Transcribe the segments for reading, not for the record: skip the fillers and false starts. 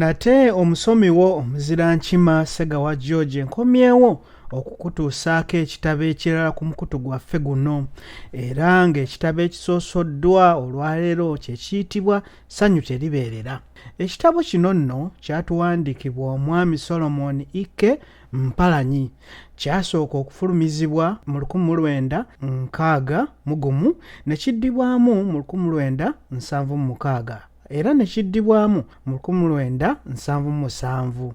Nate omusomi wo omuzira nkima Ssegawa George nkomyewo okukutuusaako ekitabo ekirala ku mukutu gwaffe guno era ng'ekitabo ekisoosoddwa olwaleero kye kiyitibwa Ssanyu Teribeerera. Ekitabo kino nno kyatuwandiikibwa omwami Solomon Ike Mpalanyi. Kyasooka okufulumizibwa mu 1961 ne kiddibwamu mu 1976. era ne kiddibwamu mu 1977.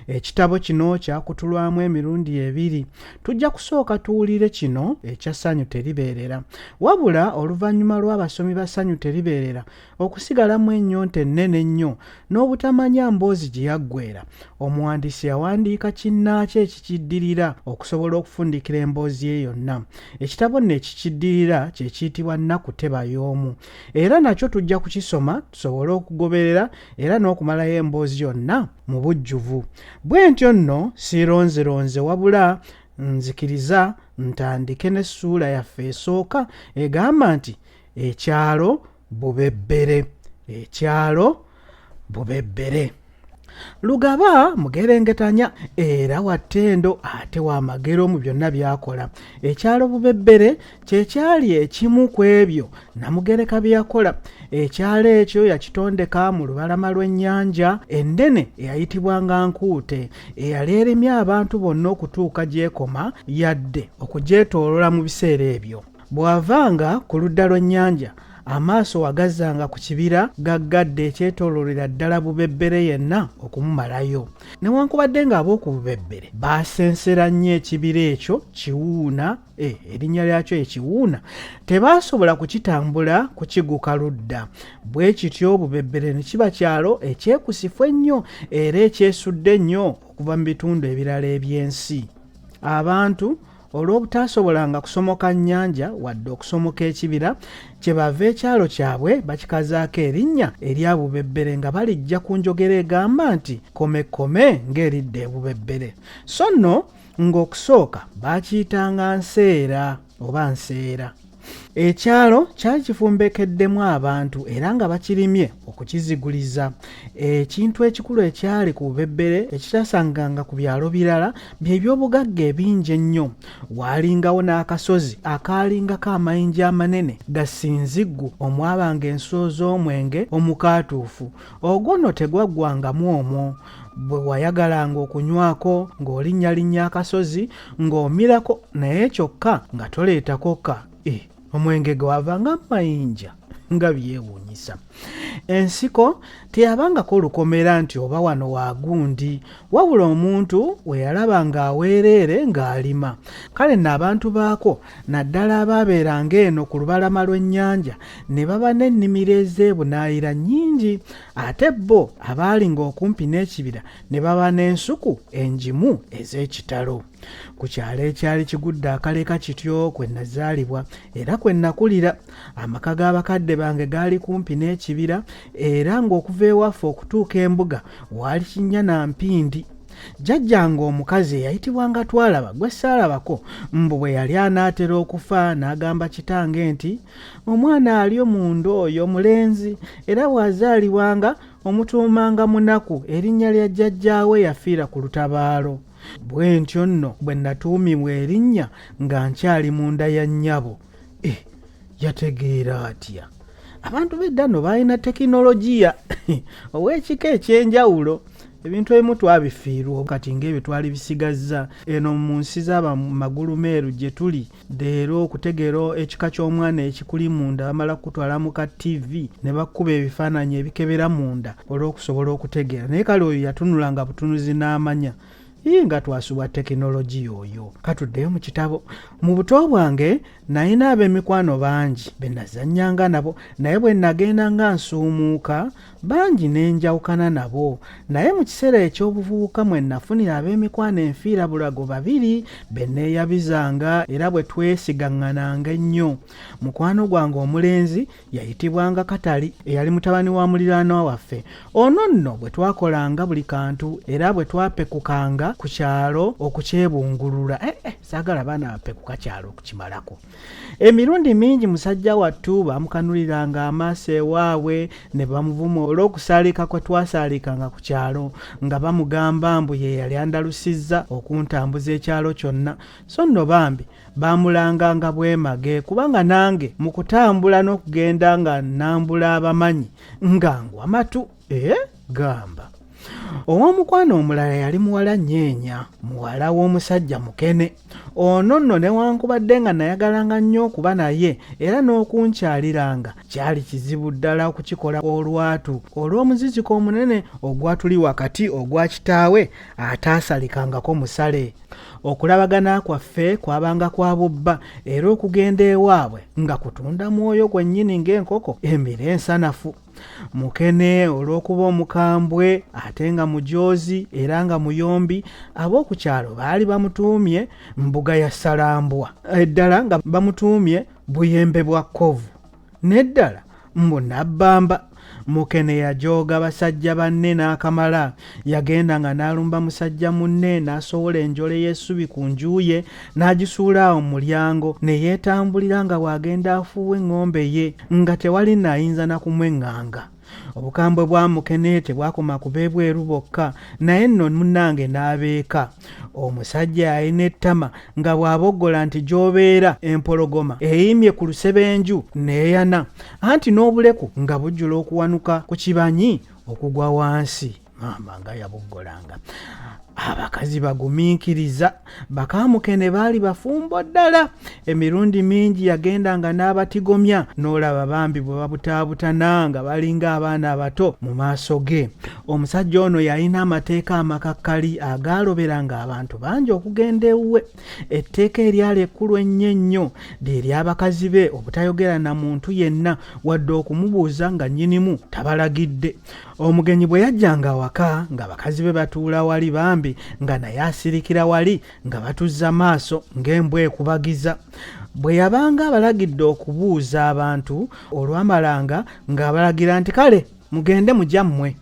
Ekitabo kino kyakutulwamu emirundi ebiri. Tujja kusooka tuwulire kino ekya Ssanyu Teribeerera. Wabula oluvannyuma lw'abasomi ba Ssanyu Teribeerera okusigalamu ennyonta ennene ennyo n'obutamanya mboozi gye yaggweera, omuwandiisi yawandiika kinnaakyo ekikiddirira okusobola okufundikira emboozi ye yonna. Ekitabo nno ekikiddirira kye kiyitibwa Nnaku Teba Y'omu. Era nakyo tujja kukisoma tusobole okugoberera era n'okumalayo emboozi yonna mu bujjuvu. Bwentyo nno siironzeronze wabula nzikiriza ntandike n'essuula yaffe esooka egamba nti Ekyalo Bubebbere. Ekyalo Bubebbere. Lugaba mugerengetanya era wa ttendo ate wa magero mu byonna by'akola. Ekyalo Bubebbere kye kyali ekimu ku ebyo Namugereka bye yakola. Ekyalo ekyo yakitondeka mu lubalama lw'ennyanja ennene eyayitibwanga Nkuute eyali eremye abantu bonna okutuuka gy'ekoma yadde okugyetoolola mu biseera ebyo. Bw'avanga ku ludda lw'ennyanja, amaaso wagazzanga ku kibira gaggadde ekyetooloolera ddala Bubebbere yenna okumumalayo. Newankubadde ng'ab'oku Bubebbere baasensera nnyo ekibira ekyo Kiwuuna, eh, erinnya lyakyo ye Kiwuuna, tebaasobola kukitambula kukiguka ludda. Bwe kityo Bubebbere ne kiba kyalo ekyekusifu ennyo era ekyesudde ennyo okuva mu bitundu ebirala eby'ensi. Abantu Olw'obutaasobolanga kusomoka nnyanja wadde okusomoka ekibira, kye bava ekyalo kyabwe bakikazaako erinnya erya Bubebbere nga baliggya ku njogera egamba nti Kkomekkome ng'eridda e Bubebbere. So nno ng'okusooka baakiyitanga Nseera oba Nseera. Ekyalo kyali kifumbekeddemu abantu era nga bakirimye okukiziguliza. Ekintu ekikulu ekyali ku Bubebbere ekitasanganga ku byalo birala bye by'obugagga ebingi ennyo. Waalingawo n'akasozi akaalingako amayinja amanene ga ssinziggu omwabanga ensulo z'omwenge omukaatuufu. Ogwo nno tegwaggwangamu omwo. Bwe wayagalanga okunywako ng'olinnyalinnya akasozi ng'omirako naye kyokka nga toleetako ka e omwenge gwavanga mu mayinja nga byewuunyisa. Ensiko teyabangako lukomera nti oba wano wa gundi, wabula omuntu we yalaba ng'aweereere ng'alima. Kale nno abantu baakwo naddala abaabeeranga eno ku lubalama lw'ennyanja ne baba n'ennimiro ez'ebunaayira nnyingi ate bo abaalinga okumpi n'ekibira ne baba n'ensuku engimu ez'ekitalo. Ku kyalo ekyali kigudde akaleka kityo kwe nnazaalibwa era kwe nnakulira. Amaka ga bakadde bange gaali kumpi n'ekibira era ng'okuva ewaffe okutuuka embuga waali kinnya na mpindi. Jjajjange omukazi eyayitibwanga Twalaba gwe saalabako mbu bwe yali anaatera okufa n'agamba kitange nti, Omwana ali munda oyo mulenzi era bw'azaalibwanga omutuumanga Munaku erinnya lya jjajjaawe eyafiira ku lutabaalo. Bwe ntyo nno bwe nnatuumibwa erinnya nga nkyali munda ya nnyabo. Eh, yategeera atya? Abantu b'edda nno baalina tekinologiya ow'ekika eky'enjawulo. Ebintu ebimu twabifiirwa kati ng'ebyo twali bisigazza eno mu nsi z'abamagulumeeru gye tuli. Leero okutegeera ekika ky'omwana ekikuli munda bamala kukutwala mu ka ttivi ne bakukuba ebifaananyi ebikebera munda olw'okusobola okutegeera. Naye kale oyo yatunulanga butunuzi n'amanya. Yii nga twasubwa tekinologiya oyo. Katuddeyo mu kitabo. Mu buto bwange nalina ab'emikwano bangi be nazannyanga nabo naye bwe nagenda nga nsuumuuka bangi ne njawukana nabo naye mu kiseera eky'obuvubuka mwe nafunira ab'emikwano enfiirabulago babiri be neeyabizanga era bwe twesigaŋŋananga ennyo. Mukwano gwange omulenzi yayitibwanga Katali eyali mutabani wa muliraanwa waffe. Ono nno bwe twakolanga buli kantu era bwe twapekukanga. ku kyalo okukyebungulula. Eh, eh, saagala baana bapekuka kyalo okukimalako. Emirundi mingi musajja wattu bamukanuliranga amaaso ewaabwe ne bamuvuma olw'okusaalika kwe twasaalikanga ku kyalo nga bamugamba mbu ye yali andalusizza okuntambuza ekyalo kyonna. So nno bambi baamulanganga bwemage kubanga nange mu kutambula n'okugenda nga nnambula abamanyi nga ngwa matu. Ee gamba. Ow'omukwano omulala yali muwala Nyeenya, muwala w'omusajja Mukene. Ono nno newankubadde nga nayagalanga nnyo okuba naye era n'okunkyaliranga kyali kizibu ddala okukikola olwatu olw'omuziziko omunene ogwatuli wakati ogwa kitaawe ataasalikangako musale. Okulabagana kwaffe kwabanga kwa bubba era okugenda ewaabwe nga kutunda mwoyo gwennyini ng'enkoko emira ensanafu. Mukene olw'okuba omukambwe ate nga mujoozi era nga muyombi, ab'oku kyalo baali bamutuumye Mbuga ya Ssalambwa, eddala nga bamutuumye Buyembe bwa Kkovu, n'eddala mbu Nabbamba. Mukene yajooga basajja banne n'akamala. Yagendanga n'alumba musajja munne n'asowola enjole y'essubi ku nju ye n'agisuula awo mu mulyango ne yeetambulira nga bw'agenda afuuwa eŋŋombe ye nga tewali n'ayinza na kumweŋŋanga. Obukambwe bwa Mukene tebwakoma ku b'ebweru bokka naye nno munnange n'abeeka. Omusajja yalina ettama nga bw'aboggola nti gy'obeera empologoma eyimye ku lusebenju n'eyana anti n'obuleku nga bujjula okuwanuka ku kibanyi okugwa wansi. Maama nga yaboggolanga. Abakazi bagumiikiriza. Bakaamukene baali bafumbo ddala. Emirundi mingi yagendanga n'abatigomya n'olaba bambi bwe babutaabutana nga balinga abaana abato mu maaso ge. Omusajja ono yalina amateeka amakakkali agaaloberanga abantu bangi okugenda ewuwe. Etteeka eryali ekkulu ennyo ennyo lye ly'abakazi be obutayogera na muntu yenna wadde okumubuuza nga nnyinimu tabalagidde. Omugenyi bwe yajjanga awaka nga bakazi be batuula wali bambi nga naye asirikira wali nga batuzza maaso ng'embwa ekubagiza. Bwe yabanga abalagidde okubuuza abantu olwamalanga ng'abalagira nti kale mugende mugyammwe.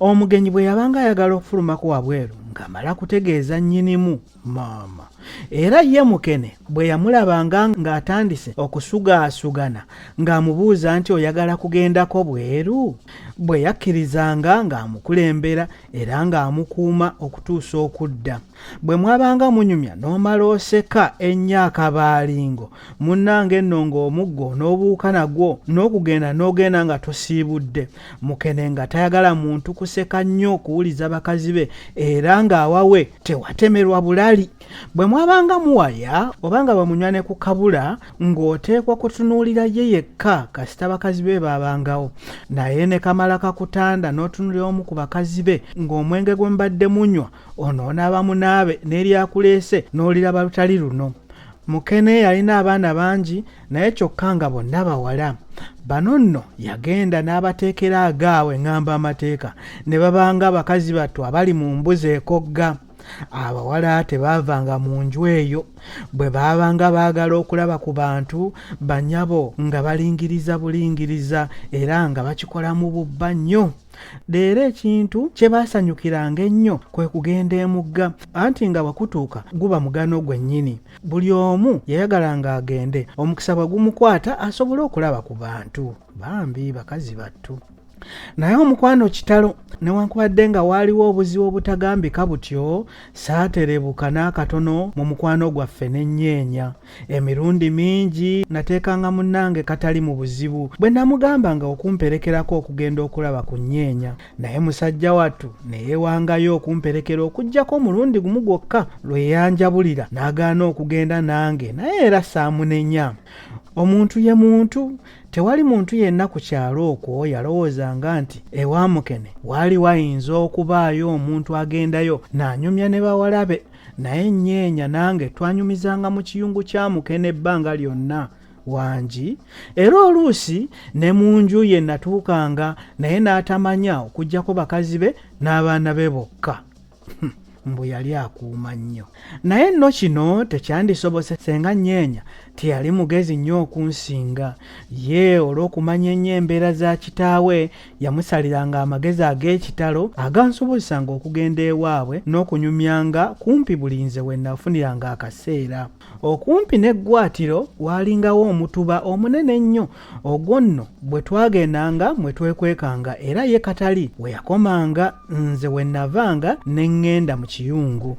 Omugenyi bwe yabanga ayagala okufulumako wabweru ng'amala kutegeeza nnyinimu maama. Era ye Mukene bwe yamulabanga ng'atandise okusugaasugana ng'amubuuza nti oyagala kugendako bweru? Bwe yakkirizanga ng'amukulembera era ng'amukuuma okutuusa okudda. Bwe mwabanga munyumya n'omala oseka ennyo akabaalingo, munnange nno ng'omuggo n'obuuka nagwo n'okugenda n'ogenda nga tosiibudde. Mukene nga tayagala muntu kuseka nnyo kuwuliza bakazi be era ng'awawe tewatemerwa bulali. Bwe mwabanga muwaya oba nga bwe munywa ne ku kabula ng'oteekwa kutunuulira ye yekka kasita bakazi be baabangawo. Naye ne kamala kakutanda n'otunuulira omu ku bakazi be ng'omwenge gwe mubadde munywa onoonaba munaabe n'eryakuleese n'oliraba lutali luno. Mukene yalina abaana bangi naye kyokka nga bonna bawala. Bano nno yagenda n'abateekera agaabwe ŋŋamba amateeka ne babanga bakazi battu abali mu mbuzi ekogga. Abawala tebaavanga mu nju eyo. Bwe baabanga baagala okulaba ku bantu, bannyabo nga balingiriza bulingiriza era nga bakikola mu bubba nnyo. Leero ekintu kye baasanyukiranga ennyo kwe kugenda emugga, anti nga bwe kutuuka guba mugano gwennyini. Buli omu yayagalanga agende, omukisa bwe gumukwata asobole okulaba ku bantu. Bambi bakazi battu. Naye omukwano kitalo, newankubadde nga waaliwo obuzibu obutagambika butyo, saaterebuka n'akatono mu mukwano gwaffe ne nnyeenya. Emirundi mingi nateekanga munnange katali mu buzibu bwe namugambanga okumperekerako okugenda okulaba ku nnyeenya, naye musajja wattu ne yeewangayo okumperekera okuggyako omulundi gumu gwokka lwe yanjabulira n'agaana okugenda nange naye era saamunenya. Omuntu ye muntu, tewali muntu yenna ku kyalo okwo yalowoozanga nti ewa Mukene waali wayinza okubaayo omuntu agendayo n'anyumya ne bawala be. Naye Nnyeenya nange twanyumizanga mu kiyungu kya Mukene ebbanga lyonna. Wangi, era oluusi ne mu nju ye natuukanga naye n'atamanya okuggyako bakazi be n'abaana be bokka. Mbu yali akuuma nnyo. Naye nno kino tekyandisobose senga Nyeenya teyali mugezi nnyo okunsinga. Ye olw'okumanya ennyo embeera za kitaawe, yamusaliranga amagezi ag'ekitalo agansobozesanga okugenda ewaabwe n'okunyumyanga kumpi buli nze we nafuniranga akaseera. Okumpi n'eggwaatiro waalingawo omutuba omunene ennyo, ogwo nno bwe twagendanga mwe twekwekanga era ye Katali we yakomanga nze we navanga ne ŋŋenda mu kiyungu.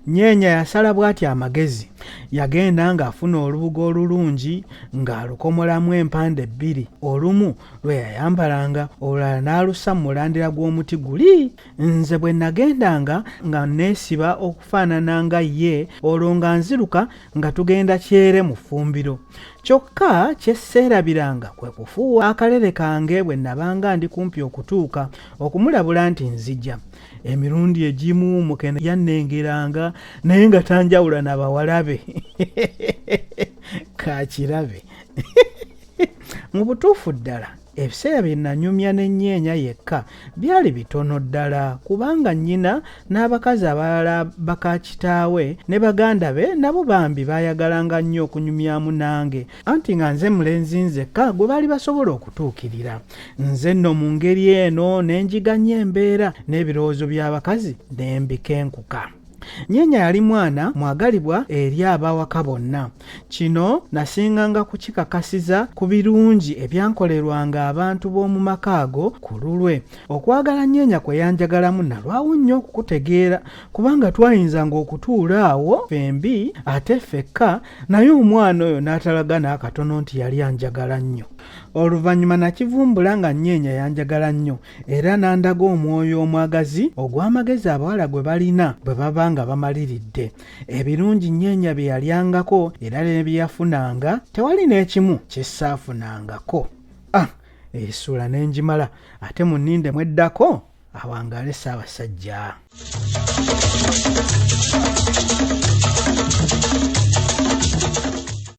Nyeenya yasala bw'ati amagezi. Yagenda ng'afuna olubugo olulungi ng'alukomolamu empande bbiri, olumu lwe yayambalanga olulala n'alussa mu mulandira gw'omuti guli. Nze bwe nagendanga nga nneesiba okufaanana nga ye olwo nga nziruka nga tugenda kyere mu ffumbiro. Kyokka kye sseerabiranga kwe kufuuwa akalere kange bwe nabanga ndi kumpi okutuuka okumulabula nti nzija. Emirundi egimu mukene yannengeranga naye nga tanjawula na bawala be. Kaakirabe. Mu butuufu ddala ebiseera bye nanyumya ne Nyeenya yekka byali bitono ddala kubanga nnyina n'abakazi abalala baka kitaawe ne baganda be nabo bambi baayagalanga nnyo okunyumyamu nange anti nga nze mulenzi nzekka gwe baali basobola okutuukirira. Nze nno mu ngeri eno ne njiga nnyo embeera n'ebirowoozo by'abakazi ne mbikenkuka. Nyeenya yali mwana mwagalibwa eri ab'awaka bonna. Kino nasinganga kukikakasiza ku birungi ebyankolerwanga abantu b'omu maka ago ku lulwe. Okwagala Nyeenya kwe yanjagalamu nalwawo nnyo okukutegeera kubanga twayinzanga okutuula awo ffembi ate ffekka naye omwana oyo n'atalaga n'akatono nti yali anjagala nnyo. Oluvannyuma nakivumbula nga Nyeenya yanjagala nnyo era n'andaga omwoyo omwagazi ogw'amagezi abawala gwe balina bwe baba nga bamaliridde. Ebirungi Nyeenya bye yalyangako era ne bye yafunanga tewali n'ekimu kye saafunangako. Ah, essuula ne ngimala ate munninde mweddako awangaale Ssaabasajja.